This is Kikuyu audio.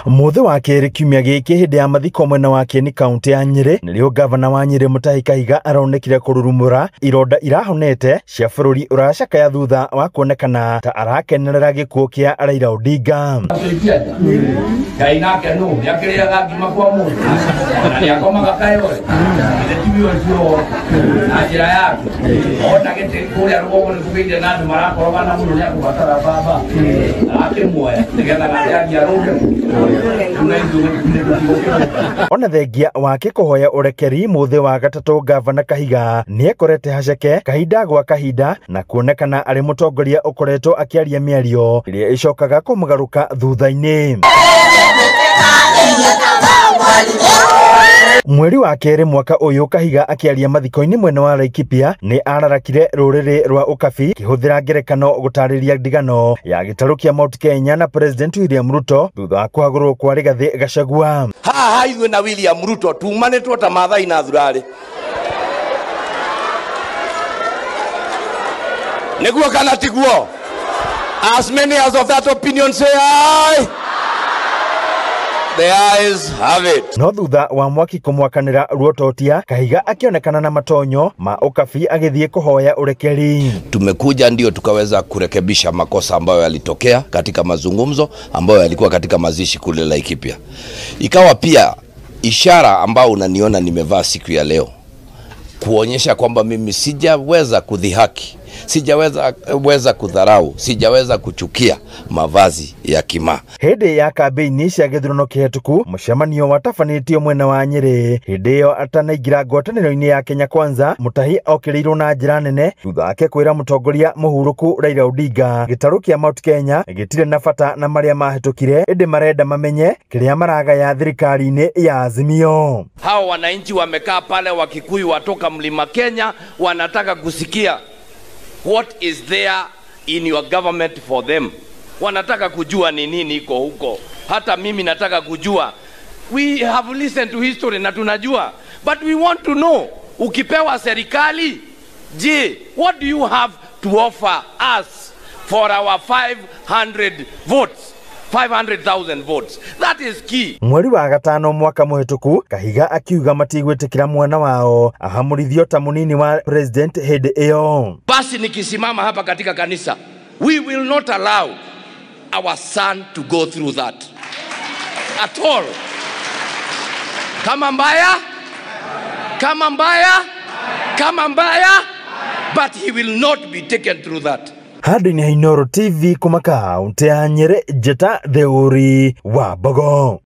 Mũthĩ wa kerĩ kiumia gĩkĩ hĩndĩ ya mathiko mwena wa Kieni kaunti ya Nyĩrĩ nĩrĩo gavana wa Nyĩrĩ Mutahi Kahiga aronekire kũrurumũra ironda irahonete cia bũrũri ũracakaya thutha wa kuonekana ta arakenerera gĩkuũ kĩa Raila Odinga. Ngai nake nũ nĩakĩrĩaga ngima kwa mũndũ na nĩakomaga kayore ithe tiwe ũcio na njĩra yake ona gĩtĩ kũrĩa rũgongo nĩkũgĩire na andũ marakorogana mũno nĩakũbatara baba arakĩmuoya nĩgetha gateangia arũnge. Ona thengia wake kũhoya ũrekeri mũthĩ wa gatatũ gavana Kahiga nĩekorete haceke kahinda gwa kahinda na kuonekana arĩ mũtongoria ũkoretwo akĩaria mĩario ĩrĩa ĩcokaga kũmũgarũka thutha-inĩ. Mweri wa kerĩ mwaka ũyũ Kahiga akĩaria mathiko-inĩ mwena wa Laikipia nĩ ararakire rũrĩrĩ rwa Ũkabi kĩhũthĩra ngerekano gũtarĩria ndigano ya gĩtarũ kĩa Mount Kenya na President William Ruto thutha wa kũhagũrwo kwa Rigathĩ Gachagua. Haha ithuĩ na William Ruto tumanĩtwo ta Maathai na Thurarĩ, nĩguo kana tiguo? As many as of that opinion say aye. The eyes have it. No thutha wa mwaki kũmwakanĩra ruototia Kahiga akĩonekana na matonyo ma Ũkabi agĩthiĩ kũhoya ũrekeri. Tumekuja ndio tukaweza kurekebisha makosa ambayo yalitokea katika mazungumzo ambayo yalikuwa katika mazishi kule Laikipia. Ikawa pia ishara ambayo unaniona nimevaa siku ya leo kuonyesha kwamba mimi sijaweza kudhihaki, sijaweza kudharau, sijaweza kuchukia mavazi ya kima. Hĩndĩ ya kambĩini cia gĩthurano kĩhetũku mũcemanio watabanĩtio mwena wa Nyĩrĩ hĩndĩ ĩyo atanaingĩra ngwatanĩro-inĩ ya Kenya Kwanza Mutahi okĩrĩirwo na njĩra nene thutha wake kwĩra mũtongoria mũhurũku Raila Odinga gĩtarũ kĩa Mount Kenya gĩtirĩ na bata na marĩa mahĩtũkire ĩndĩ marenda mamenye kĩrĩa maragaya thirikari-inĩ ya Azimio. Hao wananchi wamekaa pale Wakikuyu watoka Mlima Kenya wanataka kusikia what is there in your government for them. Wanataka kujua ni nini iko huko. Hata mimi nataka kujua. We have listened to history na tunajua, but we want to know. Ukipewa serikali, je, what do you have to offer us for our 500 votes? 500,000 votes. That is key. Mweri wa gatano mwaka mũhetũku Kahiga akiuga matigwĩtĩkĩra mwana wao ahamũrithio ta mũnini wa president hĩndĩ ĩyo. Basi nikisimama hapa katika kanisa, we will not allow our son to go through that at all. Kama mbaya, kama mbaya, kama mbaya, but he will not be taken through that. Handũ-inĩ ha Inooro TV kuma kaunti ya Nyĩrĩ, Njĩta Theuri wa Mbogo.